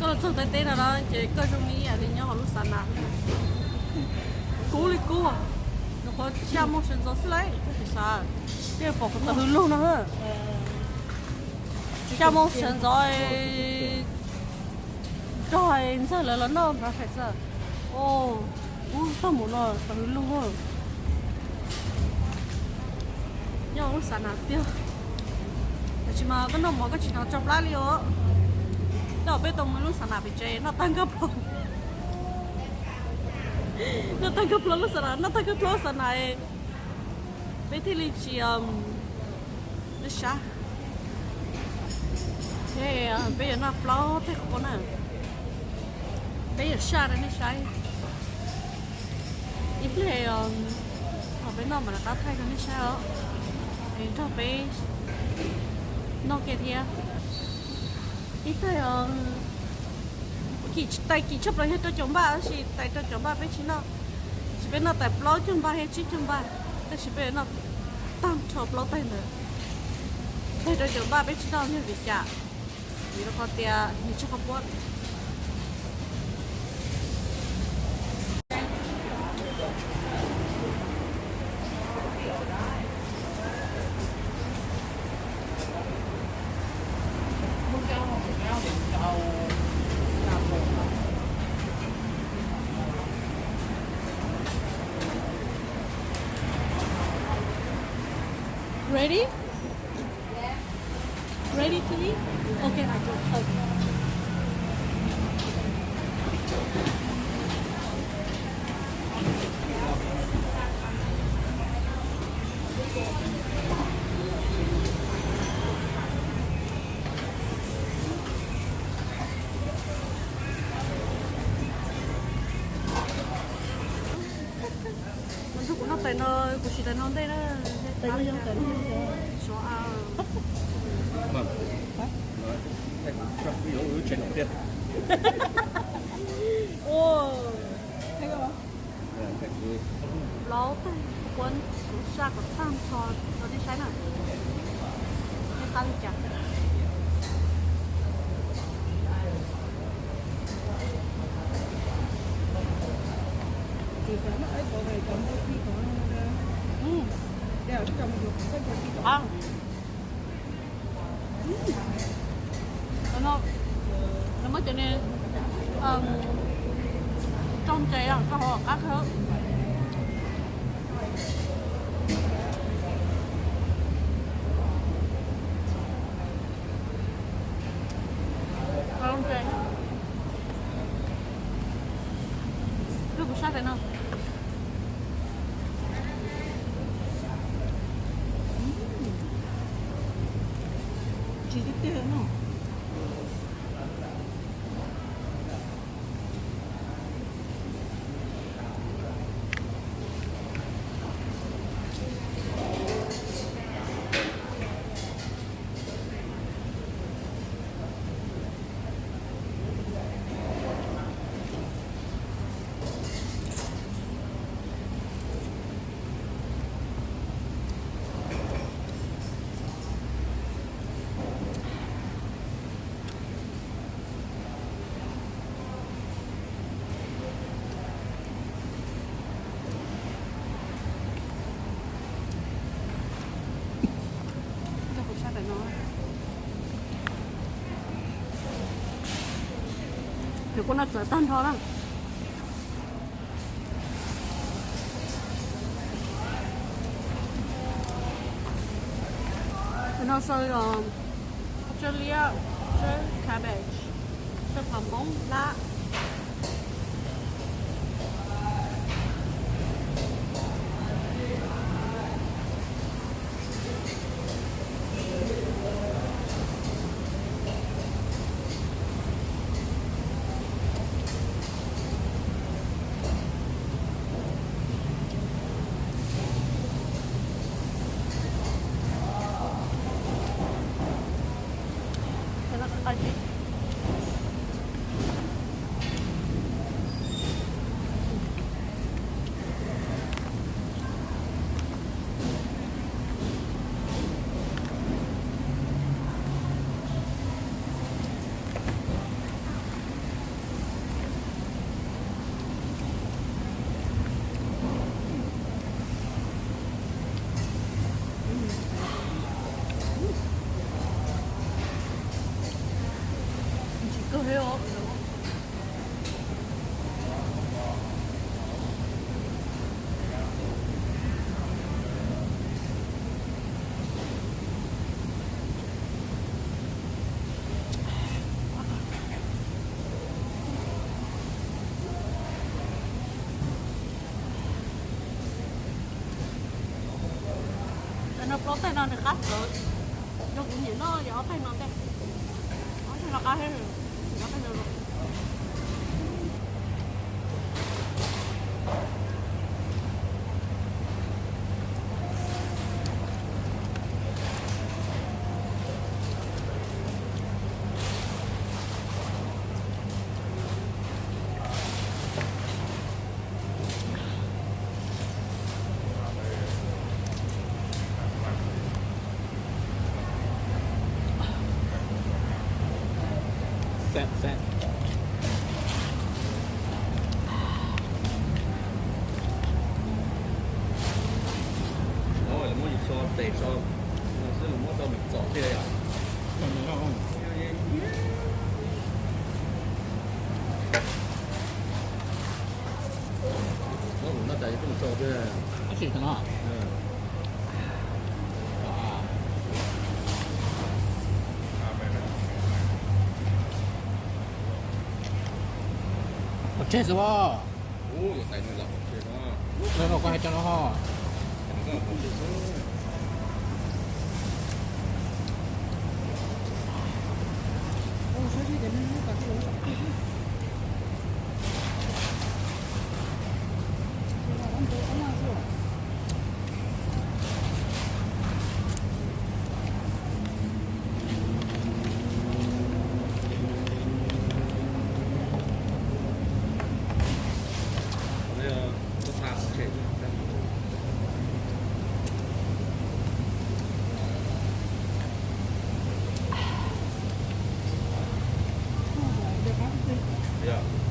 Koj txog Thaib teb no na ces koj zoo li ib yam li nyob hauv lub Xav Nas. Kub li kub, nws qhuav xya moo sawv ntxov xwb lauj, koj tsis xav, thiaj pom qhov tau hwv lug no. Xya moo sawv ntxov, nrog ntxawg lawv los noj breakfast. Ub, tag mus no tau hwv lug. Nyob lub Xav Nas tiag. Tab sis mas koj noj mov koj tsis hnov tso plab li os. Coj peb tau mus lub Xav Nas pem tsev noj tag nkag plaws. Noj tag nkag plaws lub Xav Nas, noj tag nkag plaws lub Xav Nas, peb thiaj li tsis noj sab. Peb yuav noj plaub teg qhov na. Peb yuav saj rau nej saib. Ib pliag thaum peb noj mam rov qab thaij rau nej saib os. Es nrog peb noj kiag thiab. Ib pliag tais kim tshaj plaws yog rau caum npaj, tab sis tais rau caum npaj peb tsis noj. Tab sis peb noj tais plaub caug npaj thiab tsib caug npaj, tab sis peb noj tag nrho plaub tais ntawd. Tais rau caum npaj peb tsis noj yog vim cas? Vim rau qhov tias nws tsis qhov puab. Ready? Ready to eat? Okay, I do. Okay. Kuv noj tais no, kuv siv tais no ntej na. Tais no yog tais no. Suav a. Plaub teg kuv saj kom tag nrho rau nej saib na. Nej qab li cas? Nws muab cov niag rau ntses rau hauv qab kawg. Rau ntses. Wb kuv sab tais no. Tsis tiag tiag no. Ces kuv noj txawv tag nrho na. Tus no sau tsawb liab, tsawb cabbage, tsawb qhov npoob lab. Tus heo. Cov no plaub tais no nws qab kawg. Yog kuv nyiam noj yog ob tais no ntej. Ob tais no qab thiab, ob tais no. Xeeb xeeb. Lawv muab yus so tes so no xwb, lawv muab rau mus txom thiab yom. Tab sis no pov tseg xwb os. Lawv no koj hais cov no ho. Yog,